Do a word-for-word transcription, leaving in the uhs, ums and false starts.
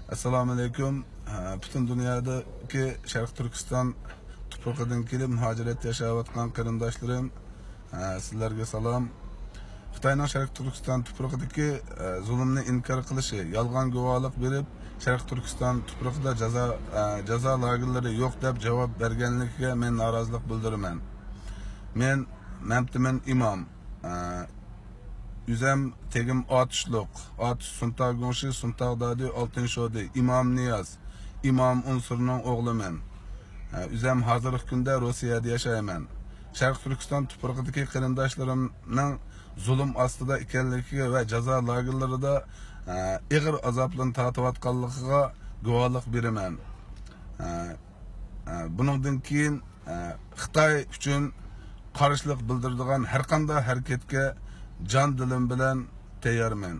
ئەسسالامۇئەلەيكۇم. ھە، پۈتۈن دۇنيادىكى شەرقىي تۈركىستان تۇپرىقىدىن كېلىپ مۇھاجىرەتتە ياشاۋاتقان قېرىنداشلىرىم، ھە، سىلەرگە سالام. خىتاينىڭ شەرقىي تۈركىستان تۇپرىقىدىكى، ھە، زۇلۇمنى ئىنكار قىلىشى، يالغان گۇۋاھلىق بېرىپ، شەرقىي تۈركىستان تۇپرىقىدا جازا، ھە، جازا لاگېرلىرى يوق دەپ جاۋاب بەرگەنلىكىگە مەن نارازىلىق بىلدۈرىمەن. مەن مەمتىمىن ئىمام. ئە، ئۆزەم تېگىم ئاتۇشلۇق. ئاتۇش سۇنتاگ گۇڭشى، سۇنتاگ دادى، ئالتىن شودى، ئىمام نىياز، ئىمام ئۇنسۇرنىڭ ئوغلىمەن. ئە، ئۆزەم ھازىرقى كۈندە روسىيەدە ياشايمەن. شەرقىي تۈركىستان تۇپرىقىدىكى قېرىنداشلىرىمنىڭ زۇلۇم ئاستىدا ئىكەنلىكىگە ۋە جازا لاگېرلىرىدا، ئە، ئېغىر ئازابلارنى تارتىۋاتقانلىقىغا گۇۋاھلىق بېرىمەن. ئە، ئە، بۇنىڭدىن كېيىن، ئە، خىتاي ئۈچۈن قارشىلىق بىلدۈرىدىغان ھەرقانداق ھەرىكەتكە جان دىلىم بىلەن تەييارمەن.